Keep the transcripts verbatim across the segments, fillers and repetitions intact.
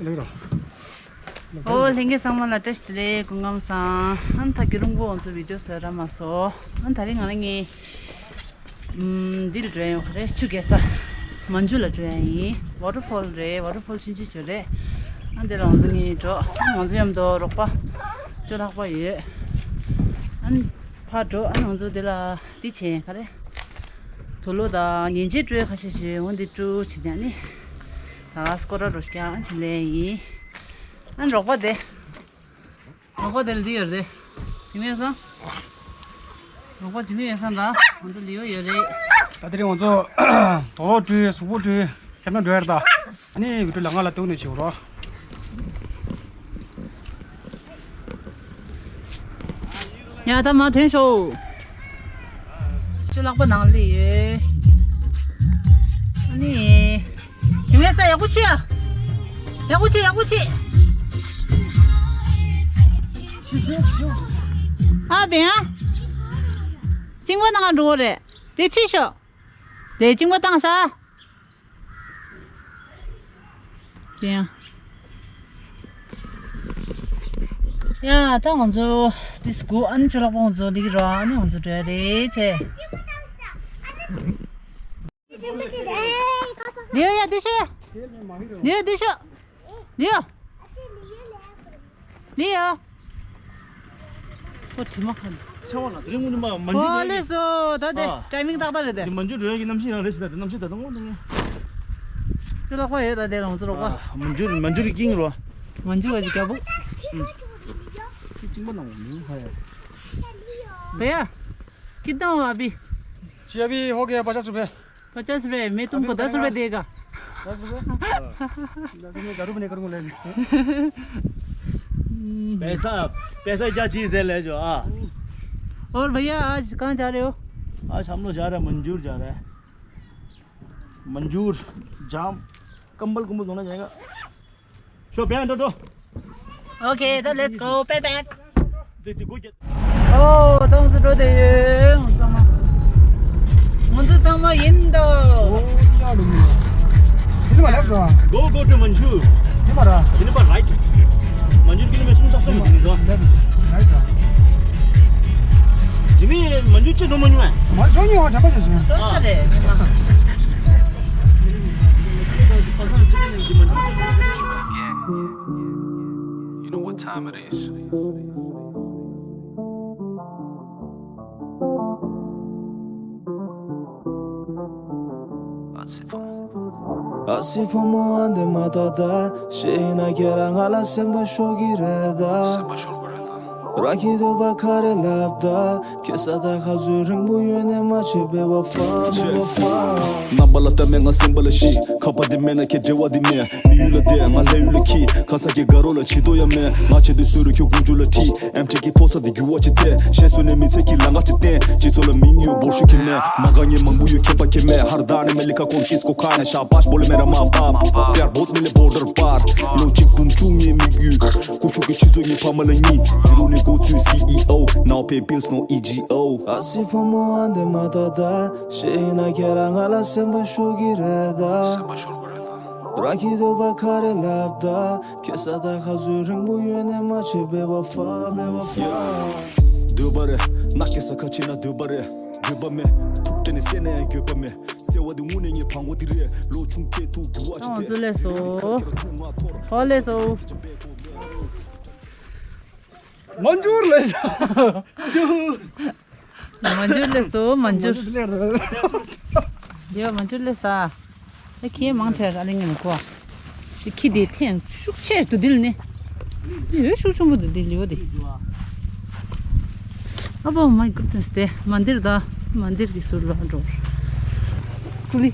ལེགས་རོ། ཨོ་ལྷན་རྒྱས་ཚང་མ་ལ་བཀྲ་ཤིས་བདེ་ལེགས། སྐུ་ཁམས་བཟང་། ཨ་ནི་ད་གི་རུང་པོ་ང་ཚོ་བི་ཌིའོ་བཟོས་ར་མ་སོ། ཨ་ནི་ད་རིང་ང་རང་ངའི་ཨམ་འདི་ལ་འགྲོ་ཡ་ཡོད་རེད། ཆུ་རྐྱལ་ས་མན་ཇུ་ལ་འགྲོ་ཡ་ཡིན། ཝ་ཊར་ཕོལ་རེད། ཝ་ཊར་ཕོལ་ཆུང་ཆུང་ཅིག་རེད། ཨ་འདི་ལ་ང་ཚོ་གཉིས་འགྲོ། ཨ་ང་ཚོ་མཉམ་དུ་རོགས་པ་ཅོ་ལགས་པ་ཡོད། ཨ་ནི་ཕར་འགྲོ། ཨ་ང་ཚོ་འདི་ལ་འདི་བྱས་ག་རེ། དུག་ལོག་དང་ཉལ་ཆས་སྤྲོད་ཁ་ཤས་ཤིག་འོ་འདི་སྤྲོད་བྱེད་ཀྱང་ནི། ད་སྐོར་ར་རོ་ཞིག་ཀྱང་བྱེད་ལེ་ཡིན། ཨ་རོགས་པ་དེ། རོགས་པ་དེ་ལ་འདི་ཡོད་རེད། འཇིགས་མེད་ཡོད་སང་། རོགས་པ་འཇིགས་མེད་ཡོད་སང་དང་ང་ཚོ་ལི་ཡོ་ཡོད་རེད། ད་དེ་རིང་ང་ཚོ་དུག་ལོག་སྤྲོད། གཟུགས་པོ་སྤྲོད། ཁྱབ་ན་འགྲོ་ཡར་ད། ཨ་ནི་བི་ཌིའོ་ལ་ང་ལ་ལྟོས་ནས་བྱེད་རོགས། ཡ་ད་མ་ཐོན་ཤོག་ཅོ་ལགས་པ་ནང་ལ་ཡོད། ཨ་ནི། ཇུ་ངེ་ས་ཡག་པོ་བྱེད་ཡ། ཡག་པོ་བྱེད། ཡག་པོ་བྱེད། ཨ་བེ་ཡ། གཅིན་པ་ནང་འགྲོ་རེད། དེ་ཁྲིད་ཤོག་དེ་གཅིན་པ་བཏང་ས། དེ་ཡང་། ཡ་ད་ང་ཚོ་དེ་སྒུག་ཨ་ནི་ཅོ་ལགས་པ་ང་ཚོ་འདི་གི་རོ། ཨ་ནི་ང་ཚོ་འགྲོ་ཡ་རེད་ཆེ། ལིའོ་ཡ་འདི་ཤོག་ལིའོ་འདི་ཤོག་ལིའོ། ལིའོ། ཁོ་དྲི་མ་ཁ་ནི། ཚེ་བ་ལ་དེ་རིང་དངོས་གནས་མ་མ་འཇུ་ཨོ་རེད། ལེ་སོ་ད་དེ་ཨ། ཊའི་མིང་ཏག་ཏག་རེད་དེ། དེ་མ་འཇུ་རོལ་གྱི་གནམ་གཤིས་རང་རེད་ཤི། ད་དེ་གནམ་གཤིས་ད་དུང་དངོས་གནས། ཅོ་ལགས་པ་ཡོད་ད་དེ་རང་ཚོ་རོགས་པ། ཨ། མ་འཇུ་མ་འཇུ་རི་ཀིང་རོ། མ་འཇུ་བ་ཅིག་རྒྱ་བུ། ཁྱི་གཅིན་པ་ནང་མི་ཧ་ཡ། བེ་ཡ། ཁྱི་དང་བ་བི། ཅི་ཡ་བི་ཧོ་གེ་པ་ཅག་ཚུ་བེ། पचास रुपए में तुमको दस रुपए देगा। दस रुपए? हाँ। दस रुपए झाड़ू भी नहीं करूँगा, ले। हम्म। पैसा, पैसा क्या चीज़ है, ले जाओ, हाँ। और भैया, आज कहाँ जा रहे हो? आज हम लोग जा रहे हैं, मंजूर जा रहे हैं। मंजूर, जाम, कंबल कुंबल धोना जाएगा। Sure, bye, Toto. Okay, then let's go, bye bye. ཨོ། ད་ང་ཚོ་འགྲོ་བསྡད་ཡོད། ང་ཚོ་ཚང་མ། ང་ཚོ་ཚང་མ་ཡིན་ད། ཨོ། ཡ་ལུ་མི། དེ་མ་རེད་ར། Go, go to Manjur. དེ་མ་ར། དེ་ནི་པ་right. མན་ཇུར་ཀི་ལོ་མི་ཊར་སུམ་ཅུ་སོ་སོ་མི་འདུག་ནི་འདུག right ར། དེ་མི་མན་ཇུར་ཅི་འགྲོ་མ་མྱོང་ཨ། མ་འགྲོ་མྱོང་བ་དྲན་པ་བྱས་ཤིང་། འགྲོ་ས་རེད་མི་མང་། You know what time it is. ཨ་སི་ཕོ་མོ་ཨ་འདི་མ་ཏོ་ད། ཤེས་ན་ཁྱེད་རང་ང་ལ་སེམས་པ་ཤོར་གི་རེད་ད། སེམས་པ་ཤོར་གི་རེད་ད། ར་ཁྱི་དུ་བ་ཁ་རེ་ལབ་ད། ཁེ་ས་ད་ཁ་ཟུ་རིང་པོ་ཡོད་ནས་མ་བྱེད་པའི་བ་ཧྥ་བའི་བ་ཧྥ། རྣམ་པ་ལ་ལྟ་མེད་ང་སེམས་པ་ལ་ཤི། ཁ་པ་འདི་མེད་ན་ཁྱེད་འབྲེལ་བ་འདི་མེད། མི་ཡུལ་ལ་བསྡད་ང་ལྷ་ཡུལ་ལ་ཁྱི། ཁ་ས་ཀྱི་དགའ་རོགས་ལ་བྱི་དོ་ཡ་མེད། ང་ཆེ་དུས་སུ་རུ་ཁྱོད་ཀུན་སྤྱོད་ལ་ཁྲི། ཨེམ་ཊི་གི་ཕོ་ས་འདི་རྒྱུ་བ་ཅི་སྟེ། ཤེས་སུ་ནས་མི་ཚེ་གི་ལང་ཀ་ཅི་བསྟན། སྤྱི་ཚོགས་ལ་མིང་ཡོད་འབོར་ཤུ་ཁྱི་མེད། མ་དགའ་ཉེ་མང་པོ་ཡོད་ཁྱད་པར་ཁྱེད་མེད། ཧར་ད་ནས་མེ་ལི་ཁ་ཀོང་ཀིས་ཀོ་ཁ་ནས་ཤ་པ་ཤ་བོ་ལེ་མེ་ར་མ་པ། པེར་བོད་མི་ལེ་བོར་ཌར་པར། ལོ་གཅིག་འབུམ་བཅུ་ངའི་མི་རྒྱུད། སྐུ་ཞུགས་ཀྱི་སྤྱི་ཚོགས་ཉིད་ཕ་མ་ལ་གཉིས། ཛི་རོ་ནས་འགོ་ཚུགས་སི་ཨི་ཨོ། Now pay bills no E G O. ཨ་སི་ཕོ་མོ་ཨ་འདི་མ་ཏོ་ད། ཤེས་ན་ཁྱེད་རང་ང་ལ་སེམས་པ་ཤོར་གི་རེད་ད། སེམས་པ་ཤོར་གི་རེད་ད། ར་ཁྱི་དུ་བ་ཁ་རེ་ལབ་ད། ཁེ་ས་ད་ཁ་ཟུ་རིང་པོ་ཡོད་ནས་མ་བྱེད་པའི་བ་ཧྥ་བའི་བ་ཧྥ། འདོད་པ་རེད་ན་ཁེ་ས་ཁ་ཕྱེ་ན་འདོད་པ་རེད། འདོད་པ་མེད་ཐུག་སྤྲད་ནས་བསད་ན་ཡང་འགྱོད་པ་མེད། བསད་པ་འདི་དངོས་གནས་ངའི་བང་གོ་འདི་རེད། ལོ་ཆུང་སྐྱེས་ཐུག་རྒྱུ་བ་ཅི་ཨོ་ཙི་ལེ་སོ། ཧོ་ལེ་སོ། མན་ཇུར་ལེ་ཤ། མན་ཇུར་ལེ་སོ་མན་ཇུར། ཡོ་མན་ཇུར་ལེ་ས། ཨེ་ཁྱེད་མང་ཆེ་ར་ལེ་ངེ་མ་གོ། ཁྱི་དེ་ཐེན་ཤུགས་ཆེར་དུ་དིལ་ནི། ཡོད་ཤུགས་ཆེན་པོ་དུ་དིལ་ཡོད་དེ། ཨ་བོ་མའི་གུཌ་ནེས་དེ་མན་དིར་ད་མན་དིར་གི་ཟུར་ལ་འགྲོ། ཀུ་ལི།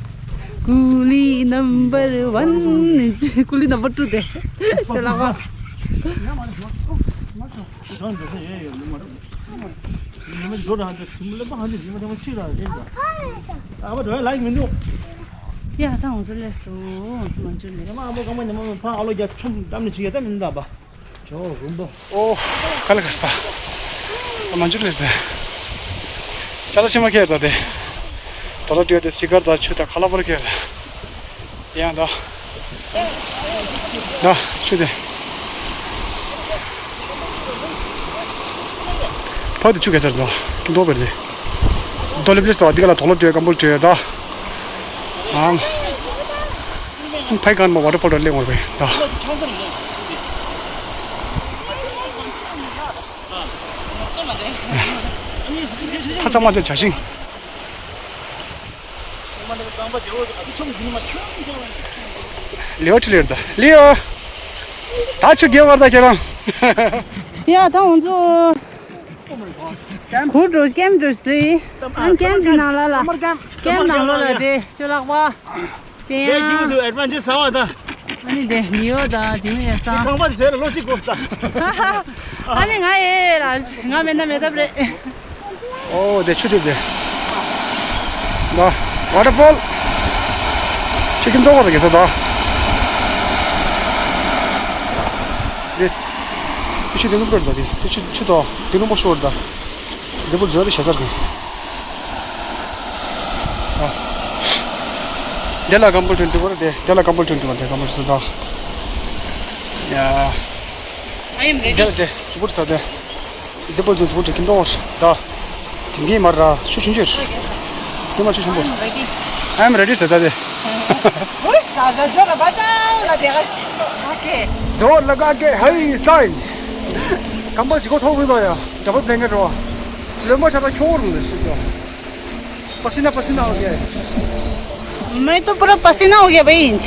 ཀུ་ལི་number one། ཀུ་ལི་number two་དེ། ཅོ་ལགས་པ། རང་འགྲོ་ས་ཡོད་ཡོད་མི་མ་རུང་། ཉི་མ་འགྲོ་ར་ཧ་འདི་ཐུམ་ལེ་པ་ཧ་འདི་ཉི་མ་དེ་མ་གཅིག་ར་ཞེས་ད། ཨ་བ་འགྲོ་ཡ་ལ་ཡིག་མི་འདུག་ཡ་ད་ང་ཚོ་ལས་སོ་ང་ཚོ་མ་འཇུ་ལས་ཉི་མ་ཨ་བ་གང་མ་ཉི་མ་མ་ཕ་ཨ་ལོ་རྒྱ་ཆུམ་འགྲམ་ནས་ཆི་ཡ་ད་མི་འདུག་པ། ཇོ་རུམ་པོ། ཨོ། ག་ལ་ག་ས། ད་མ་འཇུ་ལས་སོ། ཅ་ལ་ཕྱི་མ་ཁྱེར་ད་དེ། ད་ལོ་ཏུ་ཡ་དེ་སྤི་ཀར་ད་ཆུ་ད་ཁ་ལ་པར་ཁྱེར་ད། ཡང་ད། ད་ཆུ་དེ། ཕ་དེ་ཆུ་གེ་སར་དང་ཀི་འདོག་པེར་དེ། རྡོ་ལེབ་ལེབ་སྟོ་འདི་ག་ལ་དོག་ལོ་བྲོས་ཀམ་པོ་བྲོས་ད། ཨང་། ཕའི་གན་མ་ཝ་ཊར་ཕོལ་ར་ལེ་ངོར་བས་ད། ཐ་ཚང་མ་དེ་བྱ་ཤིང་། ལེའོ་ཁྲི་ལེར་ད་ལེའོ། ད་ཆུ་རྒྱལ་བར་ད་ཁྱེད་རང་། ཡ་ད་འོང་ཚོ། གུར་འགྲོ་ཀེམ་འགྲོ་སུའི། ཨང་ཀེམ་གི་ནང་ལ་ལ། ཀེམ་ནང་ལོ་ལ་དེ་ཆུ་ལག་པ། དེ་ཡང་། དེ་ཨེ་ཌི་ཝེན་ཅར་ཟ་བ་ད། ཨ་ནི་དེ་ལིའོ་ད་ཇིམ་ཡ་ས། ཁང་པ་དེ་ཟེར་ལ་ལོ་གཅིག་གོ་ས། ཨ་ནི་ང་ཨེ་ལ་ང་མེད་ན་མེད་ཐབས་རེད། ཨོ་དེ་ཆུ་དེ་དེ། ད་ཝ་ཊར་ཕོལ། ཆུ་ཁྱིམ་ཐོག་ག་ད་གེ་ས་ད། དེ། དེ་ཆུ་དེ་ནུབ་རེད་ད་དེ། དེ་ཆུ་ཆུ་ད་དེ་ནུབ་མོ་ཤོར་ད། འདི་པོ་འཛོལ་རེ་བྱེད་ཚར་གི། ཨ། འདི་ལ་ཀམ་པོལ་ཊོན་ཊི་བར་དེ། འདི་ལ་ཀམ་པོལ་ཊོན་ཊི་བར་དེ་ཀམ་པོལ་ཊོན་ཊི་བར། ཡ། I am ready. འདི་ལ་དེ་སི་པོར་ཊི་ས་དེ། འདི་པོ་འཛོལ་སི་པོར་ཊི་ཁྱིམ་ཐོག་ད། དེང་གི་མར་ར་ཤུ་ཆུང་ཆུར། དེ་མ་ཤུ་ཆུང་པོ། I am ready. I am ready ས་ད་དེ། Okay. जोर लगा के हाय साइन। ཀམ་པོལ་ཊི་གོ་ཐོག་བུད་ཡ། ཌབ་བལ་བྷ་ལེང་ཀེཊ་རོ། བློན་པོ་ཆ་ཚང་ཁྱོད་རུང་ལ་ཤི་ཏོ། पसीना पसीना हो गया है। मैं तो पूरा पसीना हो गया भाई।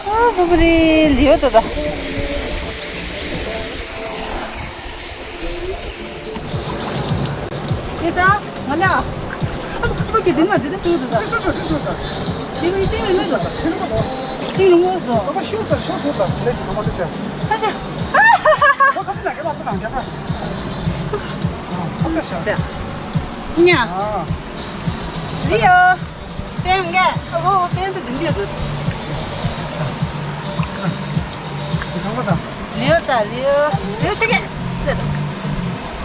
आ, बाप रे, लियो तो दा। ये ता, मला। अब तो के दिन में दे दे तू दा। 이거 이제 이거 이거 이거 뭐? 이거 뭐 줘? 이거 쉬었다, 쉬었다. 그래, 가만 있자. 가자. 야. 리오. 땡게. 어, 땡도 준비해 줘. 이거다. 리오다, 리오. 리오, 저기.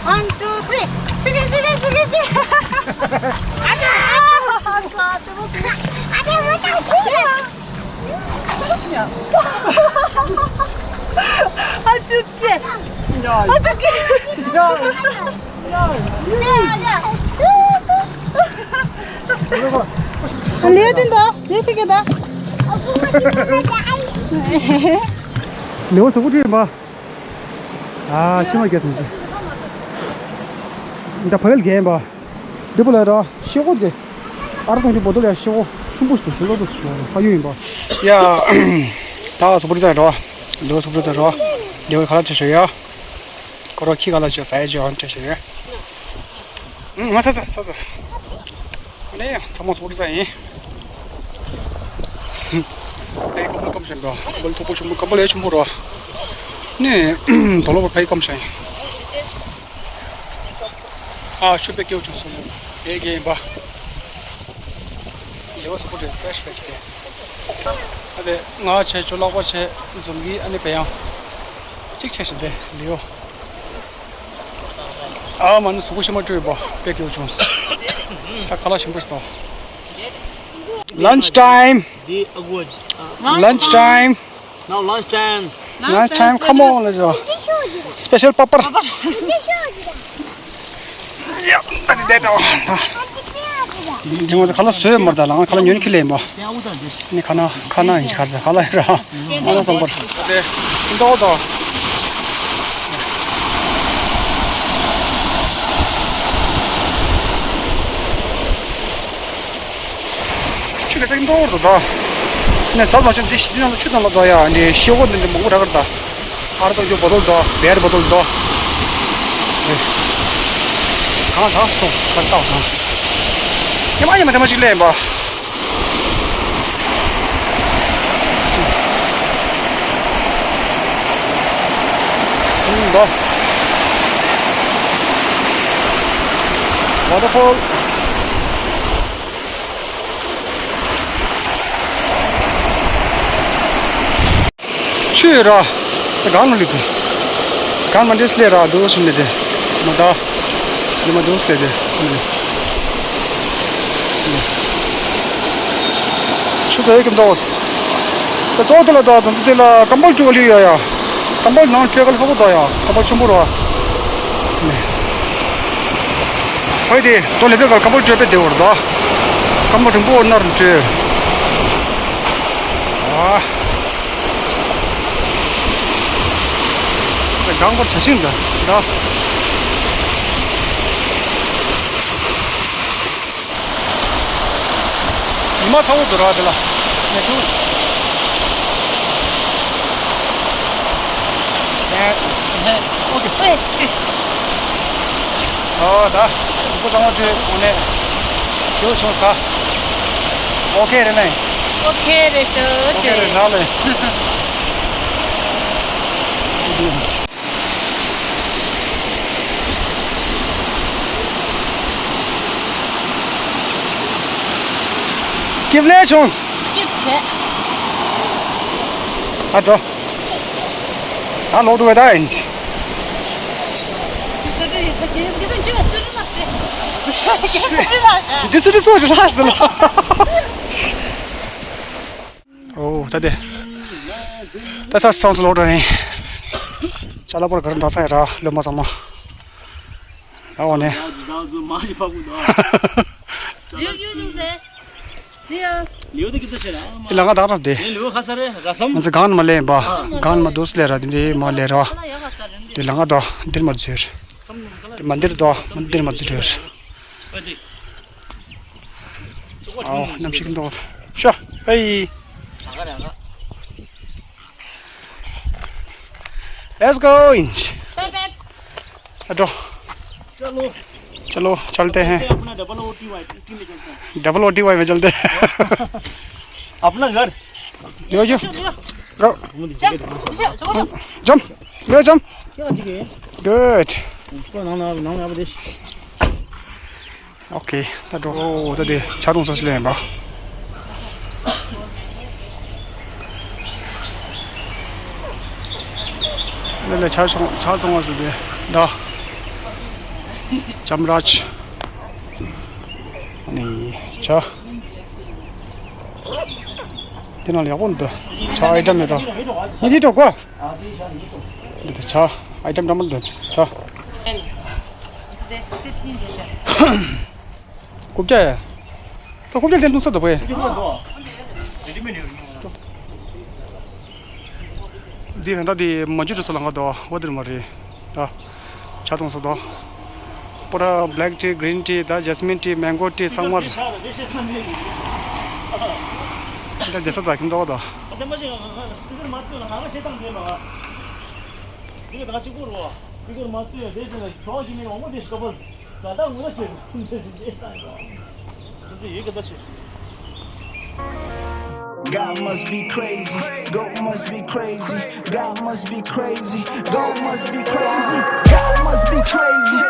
One, two, three. 저기, 저기, 저기, 저기. 아자! 아자, 아자, 아자. 아, 춥지? 야, 아, 춥지? 야, 야, 야. 야, 야. 아, 리오 뛴다. 리오 시켜다. 리오 서고 주지 마. 아, 심하게 했습니다. ད་ཕ་གིར་རྒྱན་པ། འདི་པོ་ལ་ར་ཤེལ་སྒོ་དེ། ཨ་རོ་གཏོང་རྒྱུ་བོ་དོ་ལ་ཤེལ་སྒོ་ཆུང་པོ་ཞིག་ཏུ་ཤོ་ལོ་དུ་ཤོ་ལོ་ཕ་ཡུལ་ཡིན་པ། ཡ། ད་སུ་པུ་རི་ཙ་རོ། འདི་པོ་སུ་པུ་རི་ཙ་རོ། འདི་པོ་ཁ་ལག་ཆེ་ཤོས་ཡ། ཁོ་རོ་ཁྱི་ཁ་ལག་ཆེ་ཟ་ཡ་ཆེ་ཧོན་ཆེ་ཤོས་ཡ། ང་ཚ་ཚ་ཚ་ཚ། ཨ་ནི་ཡང་ཚ་མོ་སུ་པུ་རི་ཙ་ཡིན། དེ་སྐམ་སྐམ་བཞིན་འགྲོ། སྐམ་པོ་ལ་ཐུག་པོ་ཆུང་པོ་སྐམ་པོ་ལས་ཆུང་པོ་རོ། ནི། དོ་ལོ་བ་ཕའི་སྐམ་ཞིང་། ཨ་ཤུ་པེ་ཀེའུ་ཆུང་སོང་། དེ་གེ་ཡིན་པ། ལེ་བ་སུ་པོ་རེ་ཕེ་ཤི་ཕེ་ཤི་དེ། ཨ་དེ་ང་ཆེ་ཆུ་ལག་པ་ཆེ་འཛོམས་ཀྱི་ཨ་ནི་བེ་ཡང་། གཅིག་ཆེ་ཞིང་དེ་ལེའོ། ཨ་མ་ནི་སུ་གུ་ཤི་མ་སྤྲོད་པ་པེ་ཀེའུ་ཆུང་། ད་ཁ་ལག་ཞིམ་པོ་སོང་། Lunch time. Lunch time. Now lunch time. Lunch time, come on, let's go. Special papad. ཡ། ད་དེ་དེ་དང་། ཁ་ལག་བཟོས་མར་ད་ལ་ཁ་ལག་ཉོ་ནི་ཁི་ལེན་པ། ནི་ཁ་ན་ཁ་ན་ཡིན་ཁར་ཁ་ལག་ར། ཨ་ན་སང་པར། དེ་འདོག་དང་། ཆུ་གེ་སར་མདོར་དུ་དོ། ནས་ཟབ་ལ་ཆུ་འདི་ཞིག་འདི་ནང་དུ་ཆུ་དང་ལ་དོ་ཡ་འདི་ཤེལ་སྒོ་འདི་འདི་མང་པོ་རག་གི་རེད་ད། ཨར་དང་རྒྱུ་བོ་དོལ་དོ་བེར་བོ་དོལ་དོ། གང་དག་སོང་ཁར་བཏགས་སོང་། ཉི་མ་ཉི་མ་དེ་མ་ཅིག་ལས་ཡིན་པ། དོ། ཝ་ཊར་ཕོལ། ཆུ་ར། ས་གང་ལ་ལུས་པས། གང་མ་འདྲེས་ལས་ར་དོ་ཞིམ་ལས་དེ། མ་ད། ཉི་མ་དོ་སླེ་དེ། ཉི་མ་དེ། ཟེར་གྱི་འདུག་ད་གཙོ་བོ་དེ་ལ་ད་དོན་དེ་ལ་ཀམ་པལ་བཀྲུ་བ་ལུས་ཡ་ཡ། ཀམ་པལ་ནང་སྤྲད་ག་ལ་ཧ་གོ་ད་ཡ། ཀམ་པལ་ཆེན་པོ་ར། ཧོꯏ་དེ་དོ་ལེ་པེ་ག་ཀམ་པལ་སྤྲད་པའི་བདེ་བར་ད། ཀམ་པལ་རིང་པོ་ནར་སྤྲད། ཨ། གང་པར་བྱ་ཤིང་འདྲ་འདྲ། ཉི་མ་ཚ་བོ་འདུག་ར་དེ་ལ། ཨོ་ད། གཟུགས་པོ་གཙང་མ་བཅོས་འོ་ནས། དེའུ་ཆུང་ས། ཨོ་ཁེ་རེད་ལེ། ཨོ་ཁེ་རེད་ཤོ། ཨོ་ཁེ་རེད་ཤོ་ལེ། སྐྱིབས་ལེ་ཆུང་། སྐྱིབས་བྱས། ཨ་འགྲོ། ད་ལོག་འགྲོ་བས་ད་ཡིན། འདི་སུ་འདི་སུ་ཞིག་ལྷག་ཞིག་ལ། ཨོ་ད་དེ། ད་ས་སྟོང་ཚོ་ལོག་འགྲོ་ཡིན། ཅ་ལག་པར་ག་རེ་འདྲ་ས་ཡ་ར་ལོ་མ་ཚང་མ། ཨ་འོ་ནས། དེ་ལ་ང་དག་རབ་དེ། ང་ཚོ་གང་ན་མ་ལེན་པ། གང་ན་མ་དུས་ལས་ར་དེ་འདྲའི་མ་ལས་ར། དེ་ལ་ང་དག་འདིར་མ་འཛུལ། དེ་མ་འདིར་དག་མ་འདིར་མ་འཛུལ་ར། ཨའོ་གནམ་གཤིས་མདོག་ཤ་ཨེ། Let's go ཨིན། ཨ་འགྲོ། चलो। चलो चलते हैं। अपना डबल ओटी वाई टी में चलते हैं। डबल ओटी वाई में चलते हैं। अपना घर। यो यो। रो। जम। यो जम। क्या जी के? गुड। उसको नाम नाम नाम आप देश। ཨོ་ཁེ། ད་འགྲོ། ད་དེ་ཇ་འཐུང་ས་ཞིག་ལེན་པ། ལེ་ལེ་ཇ་འཐུང་ཇ་འཐུང་བ་ཞིག་དེ་ད། ཇམ་ར་ཇ། ཨ་ནི་ཇ། དེ་ནང་ལ་ཡག་པོ་འདུག་ཇ་ཨའི་ཊམ་མེད་ད། ཉི་ཐིག་འགྲོ་གོ། འདི་ད་ཇ་ཨའི་ཊམ་འདྲ་མོ་འདུག་ད། རྐུབ་བཀྱག་ཡ། ད་རྐུབ་བཀྱག་ལེན་འདུག་ས་འདུག་པས། འདི་ད་འདི་མ་འཇུ་འགྲོ་ས་ལ་ང་འདུག་འོ་དེར་མ་རེད། ད་ཇ་འཐུང་ས་འདུག་པུ་ར་black tea, green tea, ད་jasmine tea, mango tea ཚང་མ་རེད། ད་བསྡད་ས་ད་ཁྱིམ་ཐོག་ད། God must be crazy, God must be crazy, God must be crazy, God must be crazy, God must be crazy.